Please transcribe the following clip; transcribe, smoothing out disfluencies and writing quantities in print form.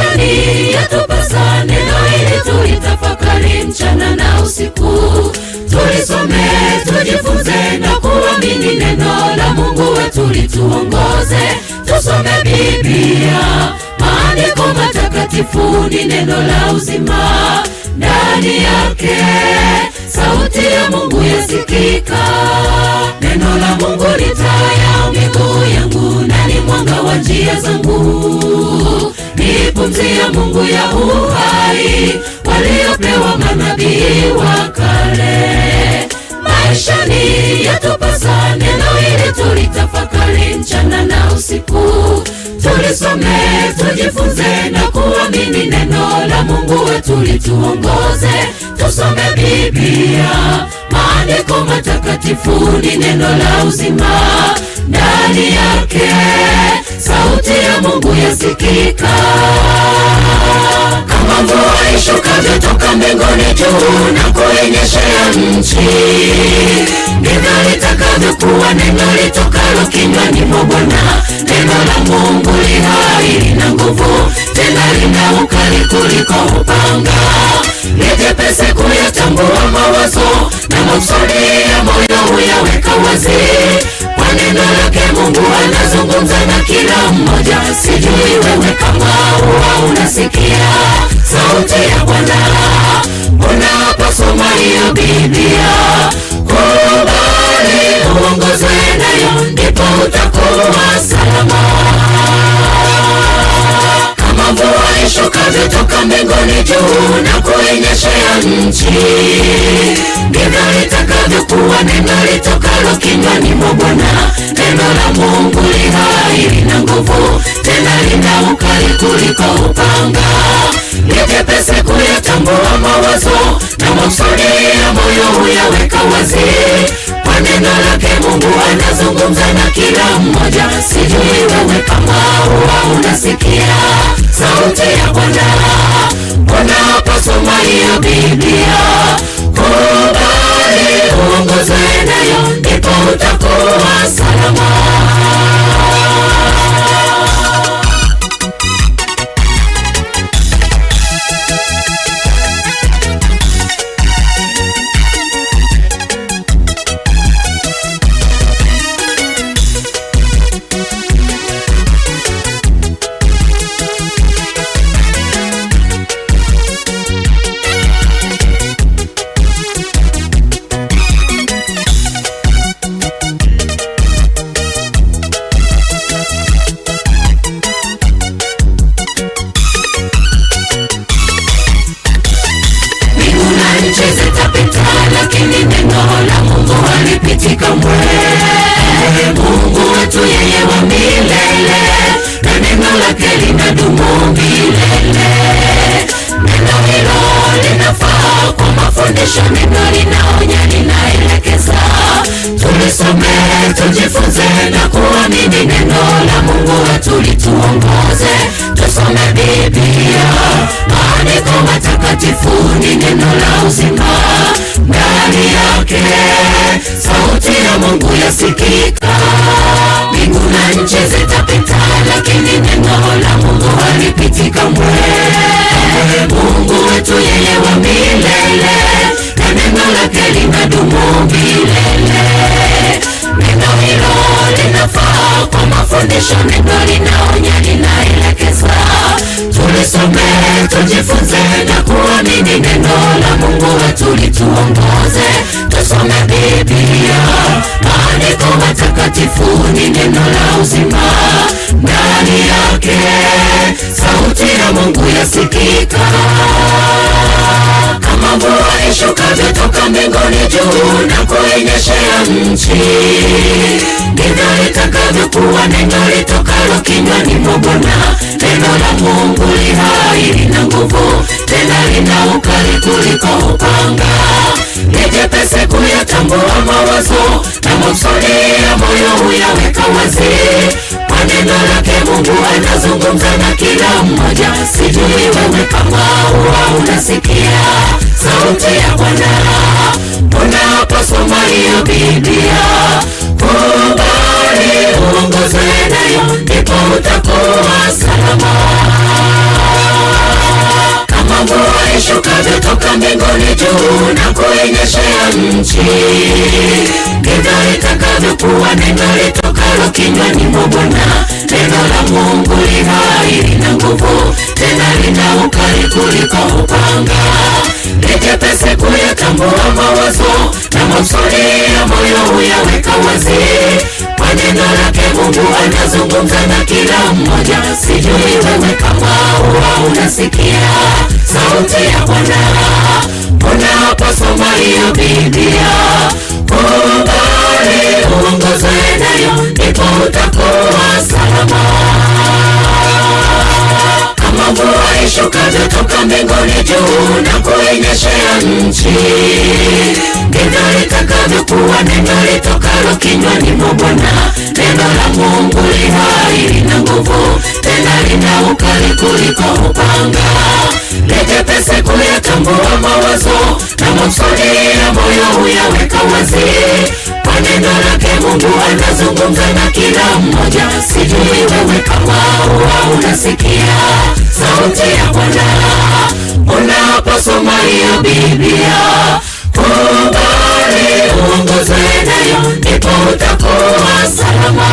Maishani yatupasa neno hili tulitafakari mchana na usiku. Tulisome, tujifunze na kuamini neno la Mungu wetu lituongoze. Tusome Biblia, maandiko matakatifu ni neno la uzima. Ndani yake sauti ya Mungu yasikika. Neno la Mungu ni taa ya miguu yangu na ni mwanga wa njia zangu. Ni pumzi ya Mungu ya uhai waliopewa manabii wa kale. Maishani yatupasa neno hili tulitafakari mchana na usiku. Tulisome, tujifunze na kuamini neno la Mungu wetu lituongoze. Tusome Biblia, maandiko matakatifu ni neno la uzima. Ndani yake sauti ya Mungu yasikika. Kama mvua ishukavyo toka mbinguni juu na kuinyeshea nchi, ndivyo litakavyokuwa neno litokalo kinywani mwa Bwana. Neno la Mungu li hai, lina nguvu, tena lina ukali kuliko upanga. Ni jepesi kuyatambua mawazo na makusudi ya moyo huyaweka wazi. Kwa neno lake Mungu anazungumza na kila mmoja. Sijui wewe kama huwa unasikia sauti ya Bwana unaposoma hiyo Biblia. Kubali uongozwe nayo, ndipo utakuwa salama. Kama mvua ishukavyo toka mbinguni juu na kuinyeshea nchi, ndivyo litakavyokuwa neno litokalo kinywani mwa Bwana. Neno la Mungu li hai, lina nguvu, tena lina ukali kuliko upanga. Ni jepesi kuyatambua mawazo na makusudi ya moyo huyaweka wazi. Kwa neno lake Mungu anazungumza na kila mmoja. Sijui wewe kama huwa unasikia sauti ya Bwana unaposoma hiyo Biblia. Kubali uongozwe nayo, ndipo utakuwa salama. Mbingu na nchi zitapita, lakini neno la Mungu halipiti kamwe. Mungu wetu yeye wa milele, na neno lake linadumu milele. Neno hilo linafaa kwa mafundisho, neno linaonya, linaelekeza. Tulisome, tujifunze na kuamini neno la Mungu wetu lituongoze. Tusome Biblia, maandiko matakatifu ni neno la uzima. Ndani yake sauti ya Mungu yasikika. Mbingu na nchi zitapita, lakini neno la Mungu halipiti kamwe. Mungu wetu yeye wa milele, na neno lake linadumu milele. Neno hilo linafaa kwa mafundisho, neno linaonya, linaelekeza. Tulisome, tujifunze na kuamini neno la Mungu wetu lituongoze. Tusome Biblia, maandiko matakatifu ni neno la uzima. Ndani yake sauti ya Mungu yasikika. Kama mvua ishukavyo toka mbinguni juu na kuinyeshea nchi, ndivyo litakavyokuwa neno litokalo kinywani mwa Bwana. Neno la Mungu li hai, lina nguvu, tena lina ukali kuliko upanga. Ni jepesi kuyatambua mawazo na makusudi ya moyo huyaweka wazi. Kwa neno lake Mungu anazungumza na kila mmoja. Sijui wewe kama huwa unasikia sauti ya Bwana unaposoma hiyo Biblia. Kubali uongozwe nayo, ndipo utakuwa salama. Ishukavyo toka mbinguni juu na kuinyeshea nchi, ndivyo litakavyokuwa neno litokalo kinywani mwa Bwana. Neno la Mungu li hai, lina nguvu, tena lina ukali kuliko upanga, ni jepesi kuyatambua mawazo na makusudi ya moyo huyaweka wazi. Kwa neno lake Mungu anazungumza na kila mmoja. Sijui wewe kama huwa unasikia sauti ya Bwana unaposoma hiyo Biblia. Kubali uongozwe nayo, ndipo utakuwa salama. Kama mvua ishukavyo toka mbinguni juu na kuinyeshea nchi, ndivyo litakavyokuwa neno litokalo kinywani mwa Bwana. Neno la Mungu li hai, lina nguvu, tena lina ukali kuliko upanga, ni jepesi kuyatambua mawazo na makusudi ya moyo huyaweka wazi. Kwa neno lake Mungu anazungumza na kila mmoja. Sijui wewe kama huwa unasikia sauti ya Bwana unaposoma hiyo Biblia. Kubali uongozwe nayo, ndipo utakuwa salama.